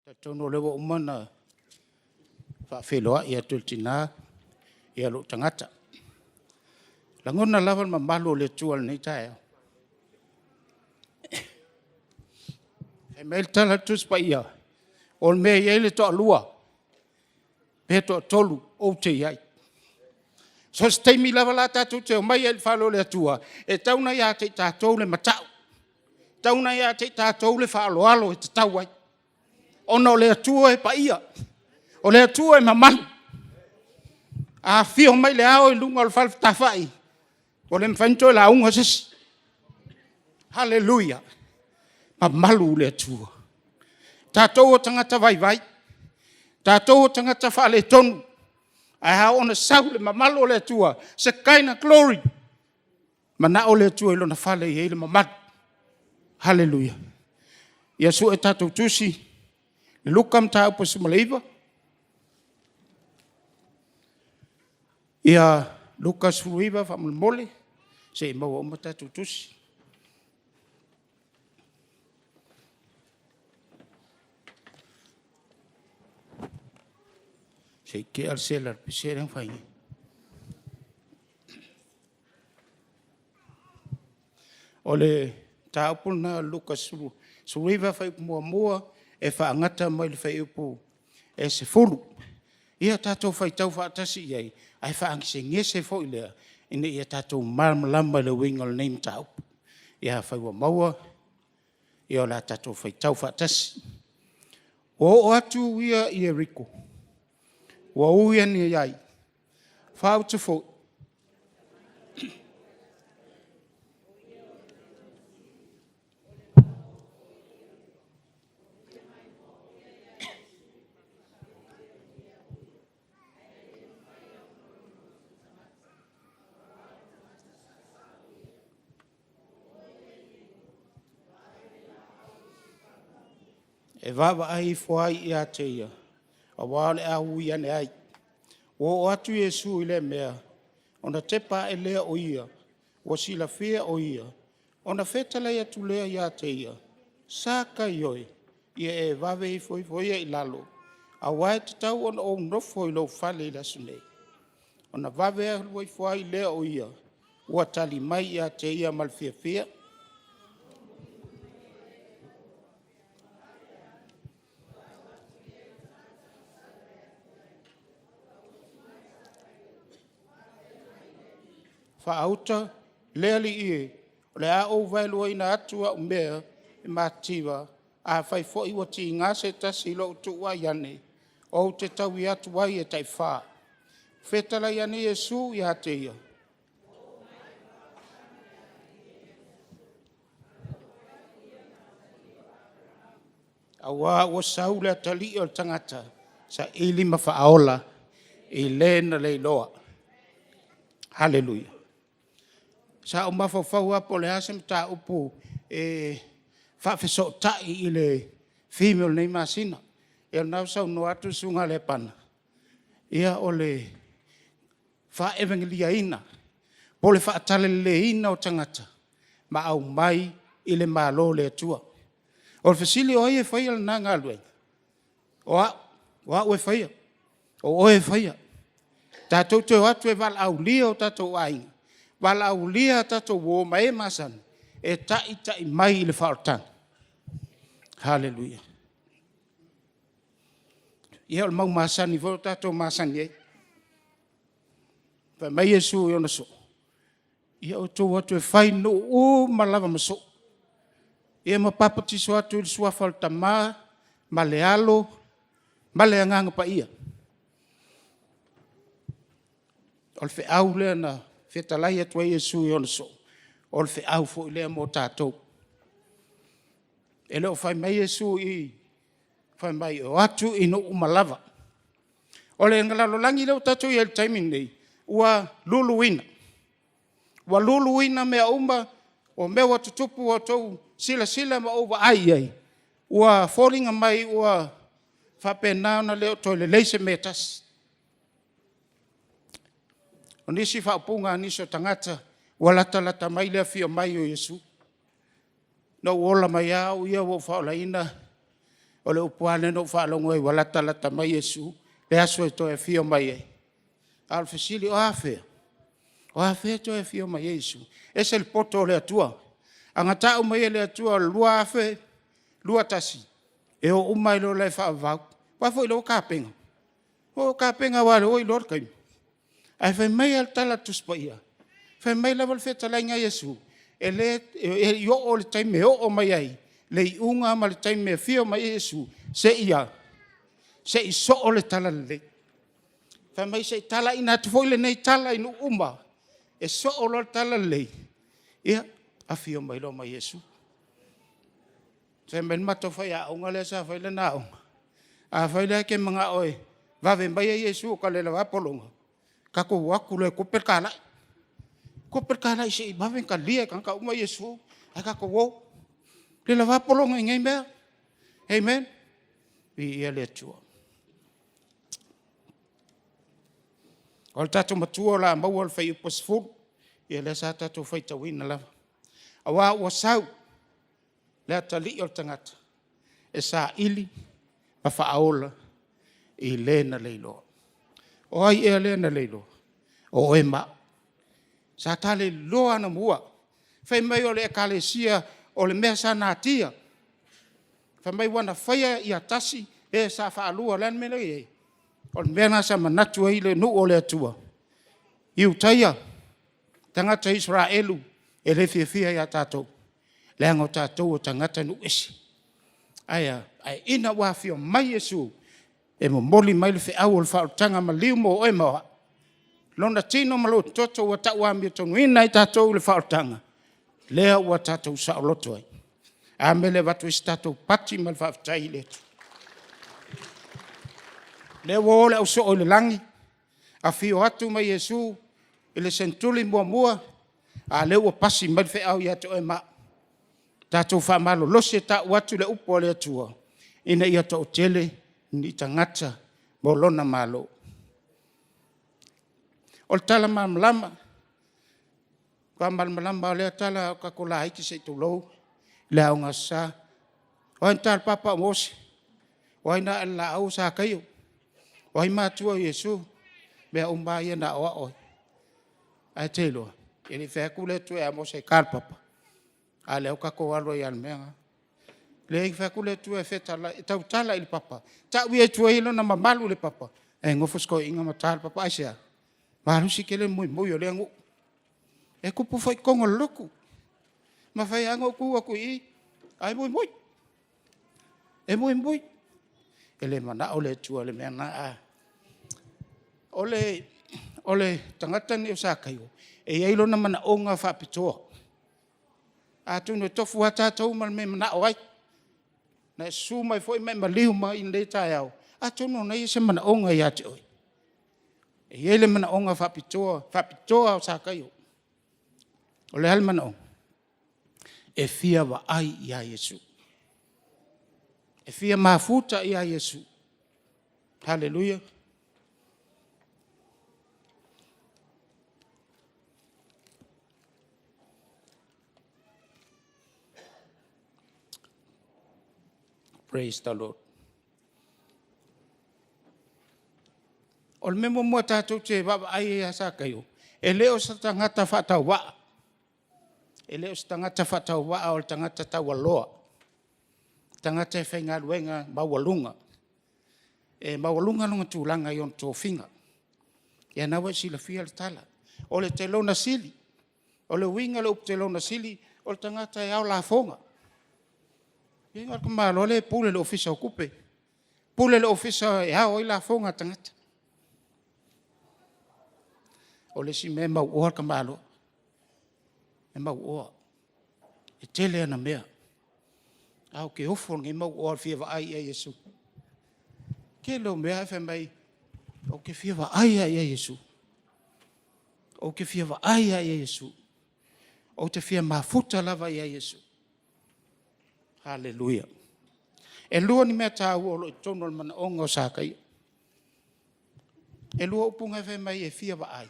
Talitonu o lea ua uma ona faafeiloai atu e le tina lou tagata. E lagona lava le mamalu o le Atua i lenei taeao. Fai mai le tala a le Tusi Paia, o le mea e i ai le toalua pe toatolu, ou te i ai. So o se taimi lava la tatou te omai ai i le fale o le Atua, e tatau ona ia te i tatou le matau, e tatau ona ia te i tatou le faaaloalo e tatau ai, ona o le Atua e paia, o le Atua e mamalu. A afio mai le Ao i luga o le fale fetalai, ua le mafai ona toe lauga se isi. Haleluia! Mamalu le Atua. O tatou o tagata vaivai, o tatou o tagata faaletonu, ae a oo ina sau le mamalu o le Atua, Shekaina Glory, manao le Atua i lona fale e i ai le mamalu. Haleluia! Ia sue a tatou tusi, Luka mataupu e 19. Ia Luka 19 faamolemole, se i maua uma a tatou tusi. Se i tea le sela i le pese lea na fai nei. O le mataupu lena o Luka 19 fuaiupu 1 e faagata mai le fuaiupu e 10. Ia tatou faitau faatasi i ai, ae faagesegese foi lea ina ia tatou malamalama i le uiga o lenei mataupu. Ia afai ua maua, ia o le a tatou faitau faatasi. Ua oo atu ia i Ieriko, ua ui ane ai, faauto foi e vaavaai ifo ai ia te ia, aua o le a ui ane ai. Ua oo atu Iesu i lea mea, ona tepa ae lea o ia, ua silafia o Ia, ona fetalai atu lea ia te ia, Sakaio e, ia e vave ifo ifo ia i lalo, aua e tatau ona ou nofo i lou fale i le aso nei. Ona vave alu ifo ai lea o ia, ua tali mai ia te ia ma le fiafia. Faauta, le Alii e, o le a ou vaeluaina atu au mea i matitiva, afai foi ua tiga se tasi i lou tuuai ane, ou te taui atu ai e taifa. Fetalai ane Iesu ia te ia, aua ua sau le atalii o le tagata, saili ma faaola i le na le iloa. Haleluia. Sa ou mafaufau lava po o le a se mataupu e faafesootai i le theme o lenei masina. Ia o lena ua saunoa atu le Susuga ia Lepana, ia o le faa-evageliaina po o le faatalaleleiina o tagata ma aumai i le Malo o le Atua. O le fesili o ai e faia lena galuega? O au, o au e faia, o oe e faia. Tatou te o atu e valaaulia o tatou aiga, valaaulia a tatou uo ma e masani e taitai mai i le faaolataga. Haleluia. Ia o le mau masani foi lea ua tatou masani ai. Fai mai Iesu i ona soo, ia outou o atu e fai nuu uma lava ma soo, ia ma papatiso atu i le suafa o le Tama ma le Alo ma le Agaga Paia. O le feau lea na fetalai atu ai Iesu i ona soo, o le feau foi lea mo tatou. E le o fai mai Iesu i i, fai mai e o atu i nuu uma lava. O le lalolagi lea ua tatou i ai i le taimi lenei, ua luluina, ua luluina mea uma, o mea ua tutupu ua outou silasila ma ou vaai i ai, ua foliga mai ua faapena ona le o toe lelei se mea e tasi. O nisi faaupuga a nisi o tagata, ua latalata mai le afio mai o Iesu. Na ou ola mai lava au ia ua ou faaolaina. O le upu lava lea na ou faalogo ai ua latalata mai Iesu, le aso e toe afio mai ai. A o le fesili, o a fea? O afea e toe afio mai ai Iesu? E ese le poto o le Atua. A na tau mai e le Atua o le 2021, e o uma ai loa e faavavau. Aua foi o lea ua tapena. Ua tapena aua o lea ua iloa le taimi. Ae fai mai lava le tala a le Tusi Paia, fai mai lava le fetalaiga a Iesu, e le i oo i le taimi e oo mai ai le iuga ma le taimi e afio mai ai Iesu, seia soo le talalelei. Fai mai se i talaiina atu foi lenei tala i nuu uma, e soo loa le talalelei, ia afio mai loa ma Iesu. Fai mai le matou faiaoga lea sa fai lana aoga, afai la e te manao e vave mai Iesu ou te le lava pologa, tatou o atu loa e tope le talai. Tope le talai se i vave ona talia e tagata uma Iesu ae tatou o. E le lava pologa i nei mea. Amen? Viia le Atua. O le tatou Matua o le a maua le fuaiupu 10, ia lea sa tatou faitauina lava. Aua ua sau le atalii o le tagata e saili ma faaola i le na leiloa. O ai ea lea na leiloa? O oe ma au. Sa ta leiloa anamua, fai mai o le Ekalesia o le mea sa natia, fai mai ua na faia ia tasi le sa faalua. O le a le mea lea e i ai? O le mea lena sa manatu ai le nuu o le Atua, Iutaia, tagata Isaraelu e le fiafia ia tatou, leaga o tatou o tagata nuu ese. Ae a? Ae ina ua afio mai Iesu e momoli mai le feau o le faaolataga maliu mo oe ma au, Lona tino ma Lona toto ua tau amiotonu ai tatou i le faaolataga, lea ua tatou saoloto ai. A mea e le avatu ai se tatou pati ma le faafetai i le Atua? O lea ua o le ausoo i le lagi, afio atu ma Iesu i le senetuli muamua, a o lea ua pasi mai le feau ia te oe ma au, tatou faamalolosi e tau atu le upu a le Atua, ina ia toatele ni tagata mo Lona Malo. O le tala malamalama, faamalamalama o lea tala a o tatou laiti se i tulou i le Aoga Aso Sa. O ai na ta le papa o Mose? O ai na ae i le laau o Sakaio? O ai matua o Iesu? O mea uma lava ia na aoao ai. Ae te iloa, e le i fai atu le Atua ia Mose e ta le papa, a o lea ua tatou alu ai lava i le mea lena. Leai na fai atu le Atua e tautala i le papa, tau ia i tua ia lona mamalu i le papa, ae nofo si toeaina ma ta le papa. Aisea? Malosi tele le muimui o lea nuu. E tupu foi i totonu o le lotu. E mafai lava ona ou tu atu i i, ae muimui, e muimui. E le manao le Atua i le mea lena. O le tagata lenei o Sakaio, e i ai lona manaoga faapitoa. Atonu e tofu lava tatou ma le mea e manao ai. Na e susu mai foi ma e maliu mai i lenei taeao, atonu o lena e i ai se manaoga ia te oe. E i ai le manaoga faapitoa o Sakaio. O le a le manaoga? E fia vaai ia Iesu. E fia mafuta ia Iesu. Haleluia! Praise the Lord. O le mea muamua tatou te vaavaai i ai ia Sakaio, e le o se tagata faatauvaa. E le o se tagata faatauvaa o le tagata taualoa, tagata e faigaluega maualuga. E maualuga lona tulaga i ona tofiga. Ia lena ua e silafia le tala. O le telona sili. O le uiga o le upu telona sili, o le tagata e ao lafoga. Ia o le tamaloa lea e pule i le Ofisa o Tupe, pule i le Ofisa e ao ai lafoga a tagata. O le isi mea e mauoa le tamaloa, e mauoa. E tele ana mea. Ae ou te ofo i lenei mauoa i le fia vaai ia Iesu. Tele o mea ae fai mai, ou te fia vaai lava ia Iesu. Ou te fia vaai lava ia Iesu. Ou te fia mafuta lava ia Iesu. Haleluia. E lua ni mea taua o lo o i totonu o le manaoga o Sakaia. E lua upu na e fai mai e fia vaai.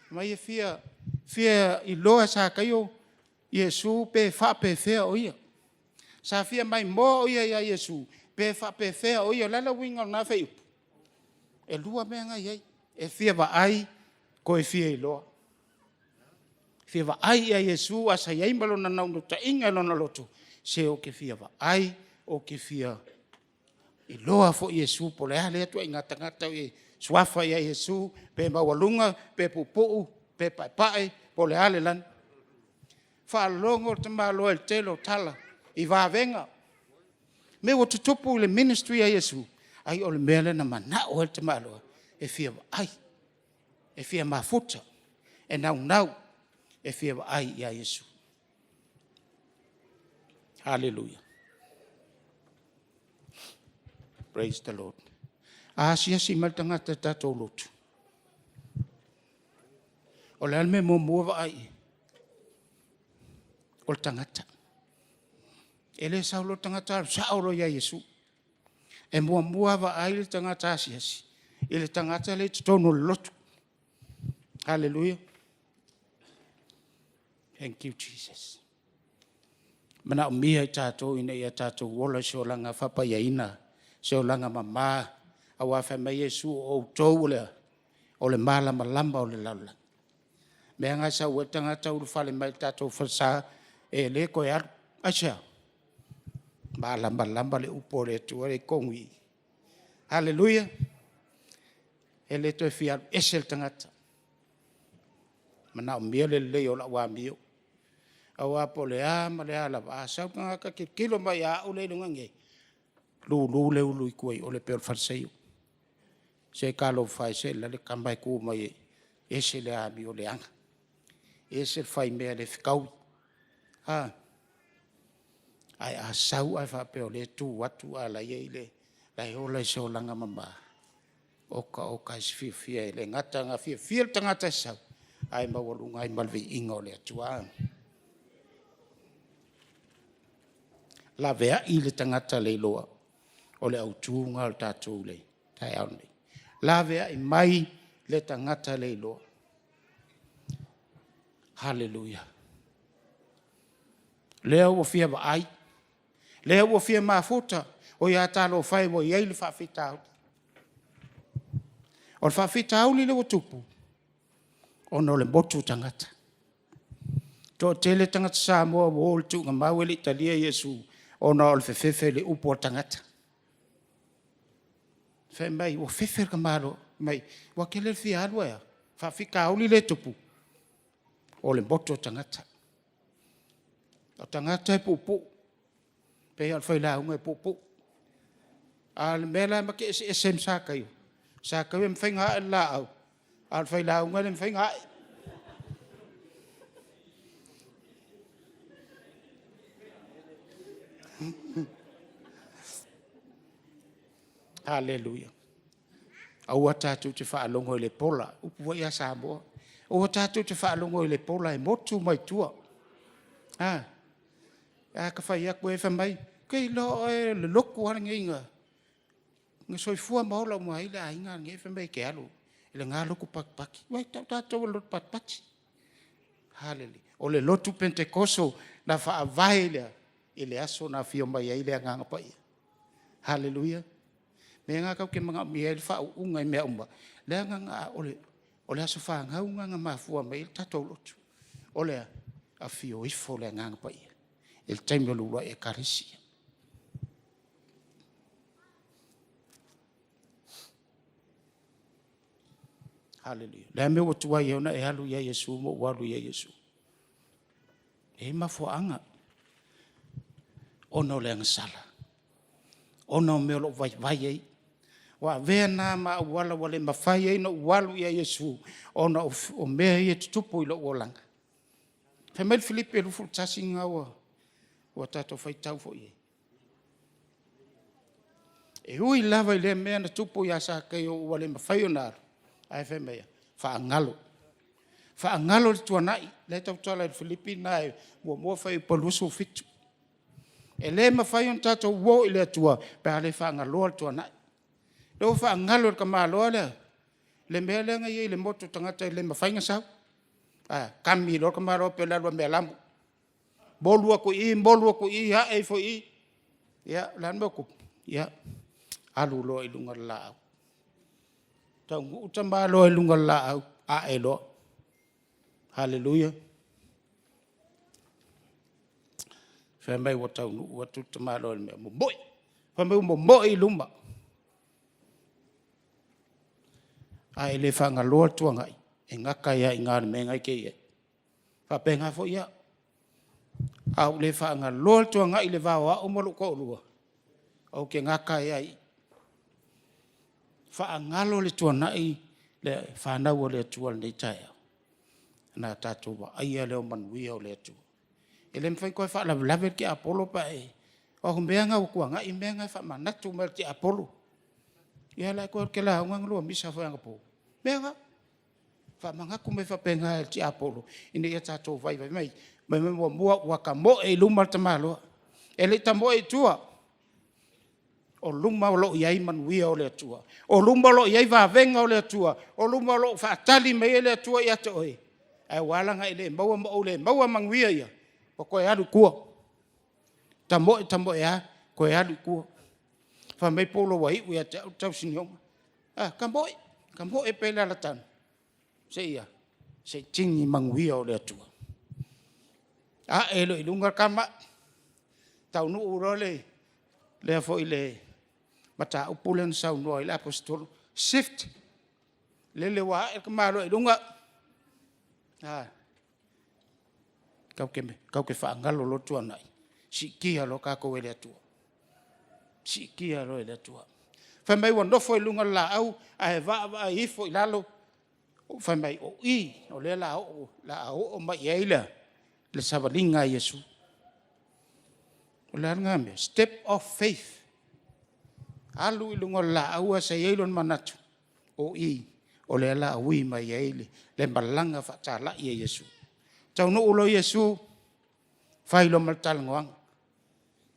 Fai mai e fia iloa e Sakaio Iesu pe faapefea o ia. Sa fia maimoa o ia iā Iesu pe faapefea o ia. O le a le uiga o lena fuaiupu? E 2 mea na i ai. E fia vaai, toe fia iloa. Fia vaai ia Iesu ae sa i ai ma lona naunautaiga i lona loto, se ou te fia vaai, ou te fia iloa foi Iesu po o le a lea ituaiga tagata o i ai, suafa ia Iesu, pe maualuga, pe puupuu, pe paepae, po o le a le lagi. Faalogo le tamaloa i le tele o tala i vavega, mea ua tutupu i le ministry a Iesu, ai o le mea lea na manao ai le tamaloa e fia vaai, e fia mafuta, e naunau e fia vaai ia Iesu. Haleluia. Praise the Lord. A asiasi mai le tagata i le tatou lotu, o le a le mea muamua vaai i ai? O le tagata. E le sau loa le tagata alu sao loa ia Iesu. E muamua vaai le tagata asiasi i le tagata lea i totonu o le lotu. Haleluia. Thank you, Jesus. E manaomia e tatou ina ia tatou ola i se olaga faapaiaina, se olaga mama, aua fai mai Iesu, o outou o le malamalama o le lalolagi. O le mea lena e sau ai le tagata ulufale mai i le tatou falesa, e le toe alu. Aisea? Malamalama le upu a le Atua lea e i totonu i i. Haleluia. E le toe fia alu ese le tagata. E manaomia le lelei o lau amio. Aua po o le a ma le a lava, a sau le tagata tilotilo mai ia au lea e i luga nei, lulu le ulu i tua i o pei o le faleseio. Se talofa e, se o la le tama e tu mai e ese le amio leaga, ese le faimea le fetaui. A? Ae a sau ae faapea o lea e tu atu a o la e ola i se olaga mama, oka oka e se fiafia, e le gata ina fiafia le tagata e sau, ae maualuga ai ma le viiga o le Atua. Laveai le tagata leiloa, o le autu lena o le tatou taeao nei. Laveai mai le tagata leiloa. Haleluia. Lea ua fia vaai, lea ua fia mafuta, oi a talofa e ua i ai le faafitauli. O le faafitauli lea ua tupu, ona o le motu o tagata. E toatele tagata Samoa ua o i le tuugamau e le i talia Iesu ona o le fefefe i le upu a le tagata. Fai mai ua fefe le tamaloa, fai mai ua tele le fia alu ae a? Faafitauli lea e tupu, o le motu o tagata. O tagata e puupuu, pei lava o le failauga e puupuu. A o le mea la ma te eseese ai ma Sakaio, o Sakaio e mafai ona ae le laau, a o le failauga e le mafai ona ae. Haleluia. Aua tatou te faalogo i le pola, upu foi ia Samoa, aua tatou te faalogo i le pola e motu mai tua. A ta fai atu ai fai mai, ou te iloa oe o le lotu lava lenei na soifua ma ola uma ai le aiga lenei ae fai mai e te alu i lena lotu patipati. Ua tau tatou o le lotu patipati. Haleluia. O le lotu Penetekoso na faavae i le aso na afio mai ai le Agaga Paia. Haleluia. O le mea lena tatou te manaomia ai le faauuga i mea uma, leaga o le aso fanau lena na mafua mai ai le tatou lotu. O le a? Afio ifo o le Agaga Paia i le taimi o le uluai Ekalesia. Haleluia. O le a le mea ua tuai ai ona e alu ia Iesu ma ou alu ia Iesu? E i ai mafuaaga, ona o le agasala, ona o mea o lo o vaivai ai. Ua avea lena ma auala ua le mafai ai ona ou alu ia Iesu, ona o mea ia e tutupu i lou olaga. Fai mai le Filipi 21 lena ua tatou faitau foi i ai. E ui lava i lea mea na tupu ia Sakaio ua le mafai ona alu, ae fai mai e a? Faagalo. Faagalo le tuanai. Lea e tautala i le Filipi lena e 1 fuaiupu 27. E le mafai ona tatou o i le Atua pe a le faagaloa le tuanai. O lea ua faagalo e le tamaloa lea le mea lea na i ai i le motu o tagata e le mafai ona sau. Ae a? Kami loa le tamaloa pei o le alu a mealamu. molu atu i i, molu atu i i, ae ifo i i. Ia, o le a le mea ua tupu? Ia, alu loa i luga o le laau. Taunuu le tamaloa i luga o le laau, ae loa. Haleluia. Fai mai ua taunuu atu le tamaloa i le mea, momoe. Fai mai ua momoe i luma. A e le faagaloa le tuanai, e gata ai lava i ina i le mea lena e te i ai. E faapena foi au, a ou le faagaloa le tuanai i le va o au ma lou toalua, ou te gata ai lava i i. Faagalo le tuanai le fanau a le Atua i lenei taeao, ona tatou vaaia lea o manuia o le Atua. E le mafai ona toe faalavelave le tiapolo pe a e... aua o mea na ua tuanai mea na e faamanatu mai e le tiapolo. Ia o la e toe alu e te lauga na lua misa foi anapo, o mea na. Faamanatu mai faapena e le tiapolo ina ia tatou vaivai. Fai mai muamua ua tamoe i luma le tamaloa. E le i tamoe i tua, o luma o lo o i ai manuia o le Atua. O luma o lo o i ai vavega o le Atua. O luma o lo o faatali mai ai le Atua ia te oe, ae ua ala ona e le maua ma ou le maua manuia ia, ua toe alu i tua. Tamoe tamoe lava, toe alu i tua. Fai mai Paulo ua iu ia te au le tausinioga. A, tamoe, tamoe pea i le alatanu, seia tini manuia o le Atua. Ae loa i luga le tama, taunuu loa le mataupu lea na saunoa ai le Aposetolo, shift, lele ua ae le tamaloa i luga, tatou te faagalo loa le tuanai, siitia loa tatou e le Atua, siitia loa e le Atua. Fai mai ua nofo i luga o le laau ae vaavaai ifo i lalo, fai mai o i o lea o le a oo mai i ai le savaliga a Iesu. O le a lena mea? Step of faith. Alu i luga o le laau ae sa i ai lona manatu, o i o lea o le a ui mai ai le malaga faatalai a Iesu. Taunuu loa Iesu, fai loa ma le talanoaga.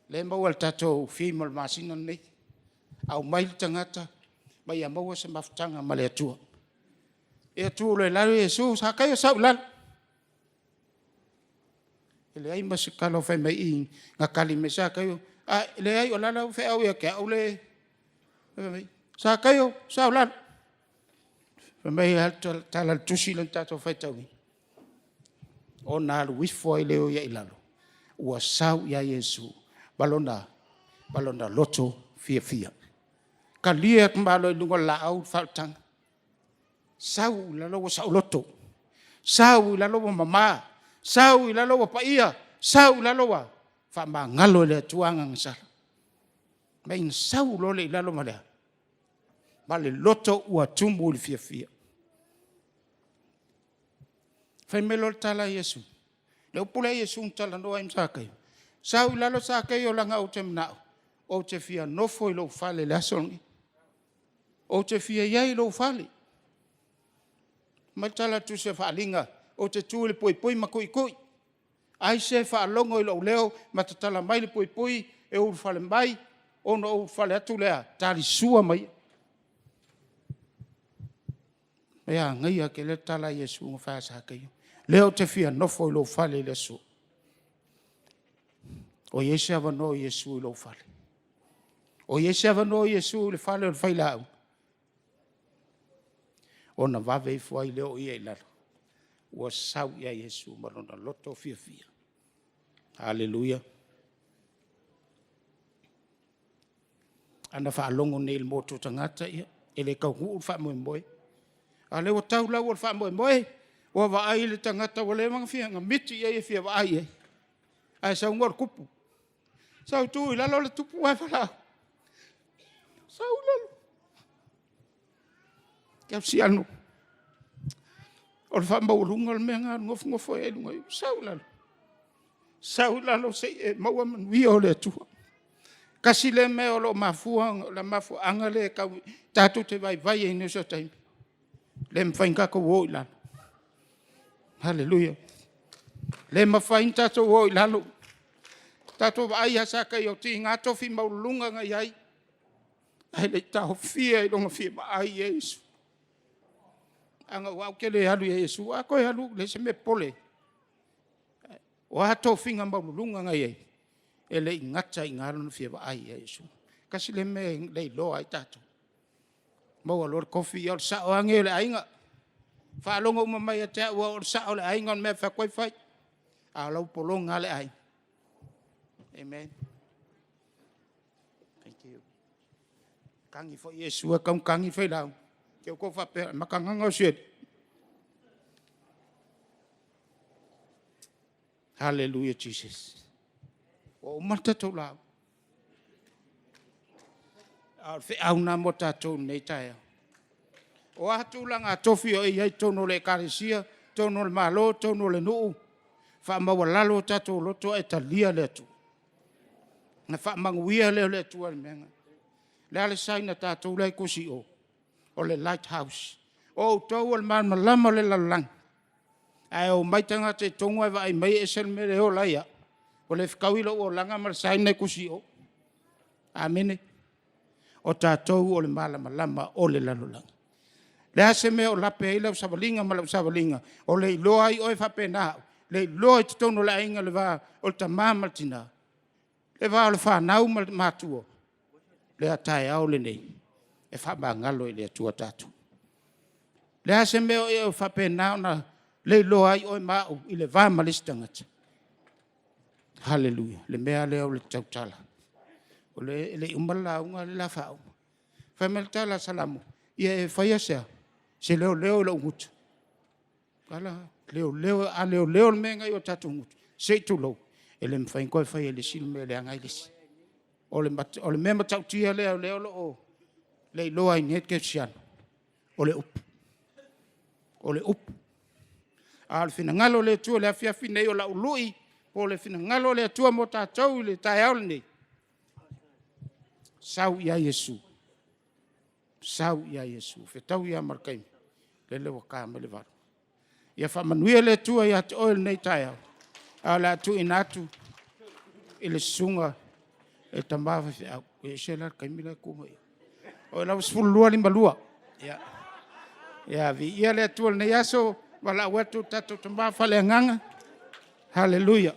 Lea e maua i le tatou theme o le masina lenei, aumai le tagata ma ia maua se mafutaga ma le Atua. Ia tu loa i lalo Iesu, Sakaia sau i lalo. E leai ma se tala o fai mai i i na tali mai ai Sakaia, e leai o le a le feau ia te au le... Sakaia sau i lalo. Fai mai e a le tala a le tusi lea na tatou faitauina? Ona alu ifo ai lea o ia i lalo, ua sau ia Iesu ma lona loto fiafia. Talia e le tamaloa i luga o le laau le faaolataga, sau i lalo ua saoloto, sau i lalo ua mama, sau i lalo ua paia, sau i lalo ua faamagalo e le Atua ana agasala. Fai mai na sau loa lea i lalo ma le a? Ma le loto ua tumu i le fiafia. Fai mai loa le tala a Iesu, le upu lea a Iesu na talanoa ai ma Sakaia, sau i lalo Sakaia leaga ou te manao ou te fia nofo i lou fale i le aso lenei. Ou te fia i ai i lou fale. Fai mai le tala a le Tusi o le Faaaliga, ou te tu i le puipui ma tuitui. Ai se faalogo i lou leo ma tatala mai le puipui e ulufale mai, ona ou ulufale atu lea talisua ma ia. E manaia tele le tala a Iesu na fai ia Sakaia, lea ou te fia nofo i lou fale i le aso. O i ai se avanoa o Iesu i lou fale? O i ai se avanoa o Iesu i le fale o le failauga? Ona vave ifo ai lea o ia i lalo, ua sau ia Iesu ma lona loto fiafia. Aleluia. A na faalogo nei i le motu o tagata, e le taunuu le faamoemoe. A o lea ua tau lau o le faamoemoe, ua vaai le tagata ua leva ona miti i ai e fia vaai i ai, ae saunoa le tupu, sau tu i lalo le tupu ae valaau, sau i lalo. Kerisiano, o le faamaualuga o le mea lena o le nofonofo ai i luga i o, sau i lalo, sau i lalo se i e maua manuia o le Atua. Tasi lea mea o lo o mafua, o le mafuaaga lea tatou te vaivai ai i nisi o taimi, le mafai ona tatou o i lalo. Aleluia. Le mafai ona tatou o i lalo. Tatou vaai ia Sakaia, e tiga tofi maualuluga na i ai, ae le i taofia i lona fia vaai ia Iesu. Leaga aua ou te le alu ia Iesu, a toe alu, e leai se mea e popole ai. O a tofiga maualuluga na i ai, e le i gata i ina lona fia vaai ia Iesu. Tasi lea mea e le iloa ai tatou. Maua loa le tofi, ia o le sao lava lenei o le aiga. Faalogo uma mai ia te au o le sao o le aiga, o le mea e fai atu ai fai. A o la ua pologa lava le aiga. Amen. Thank you. Tagi foi Iesu e tau ina tagi failau. Te ua faapea, matagaga o si alii. Hallelujah Jesus. Ua uma le tatou lauga. A o le feau lena mo tatou i lenei taeao. O a tulaga tofi o e i ai i totonu o le ekalesia, totonu o le Malo, totonu o le nuu, faamaualalo o tatou loto ae talia le Atua. Ona faamanuia lea o le Atua i le mea lena. O le a le sign a tatou la e tusi i o? O le Lighthouse. O outou o le malamalama o le lalolagi. Ae omai tagata i totonu ae vaai mai e ese le mea lea e ola ai au. Ua le fetaui lou olaga ma le sign lena e tusi i o. Amene. O tatou o le malamalama o le lalolagi. O le a se mea o lape ai lau savaliga ma lau savaliga, o le iloa ai oe faapena au, le iloa i totonu o le aiga le va o le tama ma le tina, le va o le fanau ma matua, le taeao lenei, e faamagalo e le Atua tatou. O le a se mea o e faapena ona le iloa ai oe ma au i le va ma le isi tagata? Hallelujah. Le mea lea o le tautala. E le i uma le lauga o lea o le a faauma. Fai mai le tala a Salamo, ia e faia se a? Se leoleo i lou gutu. A leoleo le mea lena i o tatou gutu, se i tulou, e le mafai ona toe faia e le isi le mea e leaga ai le isi. O le mea matautia lea o lea o lo o le iloa ai nei le kerisiano, o le upu. O le upu. A o le finagalo o le Atua i le afiafi lenei, o lau lui po o le finagalo o le Atua mo tatou i le taeao lenei, sau i ai Iesu, sau i ai Iesu. Fetaui lava ma le taimi, lele ua ta mai le 8:00. Ia faamanuia le Atua ia te oe i lenei taeao, ae o le a tuuina atu i le susuga i le tama faifeau. E ese la le taimi la e tu mai ai. O la ua 12:52. Ia viia le Atua i lenei aso, valaau atu lo tatou Tama faaleagaga. Hallelujah.